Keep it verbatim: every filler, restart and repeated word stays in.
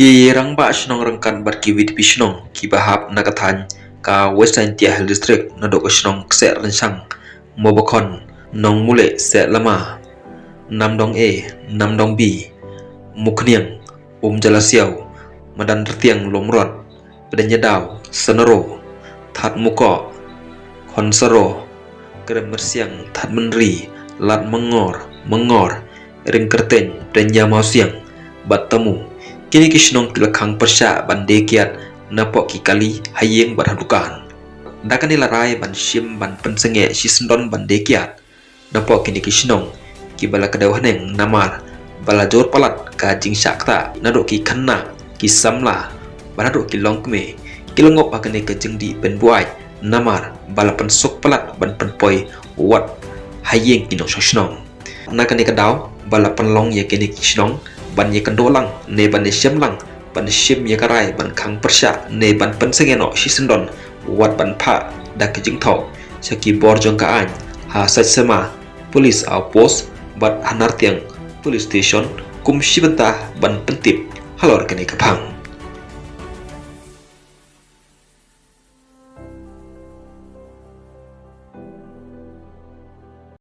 Ki rangbah shnong ryngkat bad ki VDP shnong kiba hap na ka thaiñ ka West Jaintia Hills District naduh ka shnong Kseh Rynshang, Mobakhon, Nongmuleh Sehlama, Namdong A, Namdong B, Mukhniang, Umjalasiaw, Madan Rtiang Lumrot, Pdeng Nyadaw, Sanaro, Thadmukoh, Khonsaro, Krem Myrsiang, Thadmynri, Lad Mangor, Mangor, Ringkyrteng, Pdeng Nyamawsiang, bad Tamu. Kine ki shnong ki la khang pyrshah ban die kiad napoh ki kali ha ïing bad ha dukan. Da kane la rai ban shim ban pynsangeh shisyndon ban die kiad napoh kine ki shnong kiba la kdew haneng namar ba la jur palat ka jingshah ktah naduh ki khynnah, ki samla bad naduh ki longkmie ki la ngop ha kane ka jingdih pynbuaid namar ba la pynsuk palat ban pynpoi wat ha ïing ki nongshong shnong. Na kane ka daw ba la pynlong ïa kine ki shnong ban ïakynduh lang ne ban ïashem lang ban shim ïa ka rai ban khang pyrshah ne ban pynsangeh noh shisyndon wat ban phah da ka jingthoh sha ki bor jong ka aiñ ha Saitsema Police Outpost bad ha Nartiang Police Station kum shi bynta ban pyntip halor kane ka phang.